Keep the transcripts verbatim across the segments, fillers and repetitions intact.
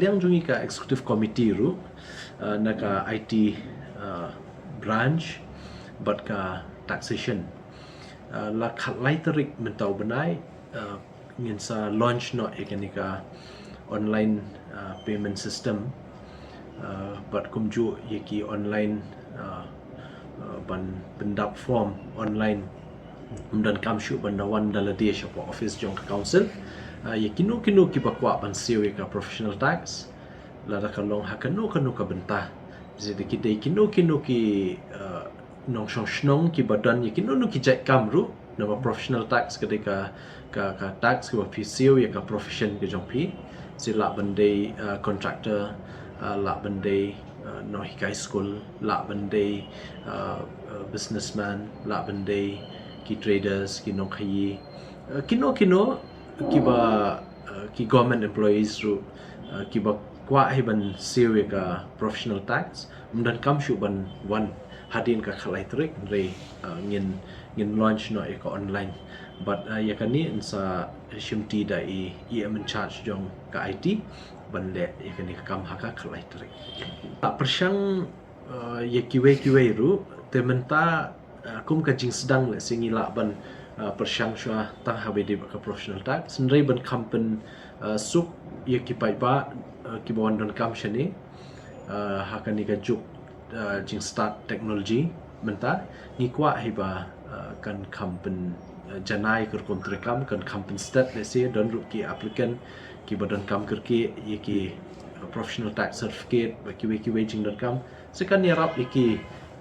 Liang jong ngi ka executive committee ruh, uh, na ka I T uh, branch bad ka taxation, uh, la khatlai tarik mynta u bnai, uh, ngin sa launch noh ïa kane ka online uh, payment system, uh, bad kumjuh ïa ki online uh, uh, ban pyndap form online. Ym donkam shuh ban da wan da lade sha office jong ka council. Uh, ïa kino kino kiba kwah ban siew ïa ka professional tax, lada ka long ha kano kano ka bynta, zit ki dei kino kino ki uh, nongshong shnong kiba don ïa kino kino ki jait kam ruh, namar professional tax ka dei ka, ka, ka tax kaba phi siew ïa ka profession ka jong phi. Zit lah ban dei uh, contractor, uh, lah ban dei uh, nonghikai skul, lah ban dei uh, uh, businessman, lah ban dei ki traders, ki nongkhaïi, uh, kino kino kiba uh, ki government employees ruh, uh, kiba kwah hi ban siew ïa ka professional tax, ym donkam shuh ban wan hadien ka khatlai tarik, hynrei uh, ngin, ngin launch noh ïa ka online. Bad uh, ïa kane yn sa shimti da i, i em in charge jong ka I T ban leh ïa kane ka kam ha ka khatlai tarik. Pyrshang uh, ïa kiwei kiwei ruh, te mynta uh, kum ka jingsdang lehse ngi lah ban uh, pyrshang shuwa tang haba ïadei bad ka professional tax, hynrei ban kham pyn uh, suk ïa ki paidbah uh, kiba wan donkam shane uh, ha kane ka juk uh, jingstad technology mynta, ngi kwah hi ba uh, kan kham pyn uh, janai ka rukom treikam, kan kham pynsted lehse don ruh ki applicant kiba donkam kyrkieh ïa ki uh, professional tax certificate bad kiwei kiwei jingdonkam. Sa kan ïarap ïa ki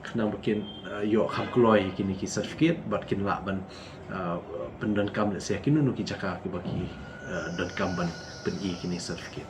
khnang ba kin uh, ïoh kham kloi ïa kine ki certificate bad kin lah ban uh, pyndonkam lehse kino kino ki jaka kiba ki uh, donkam ban pyni kine certificate.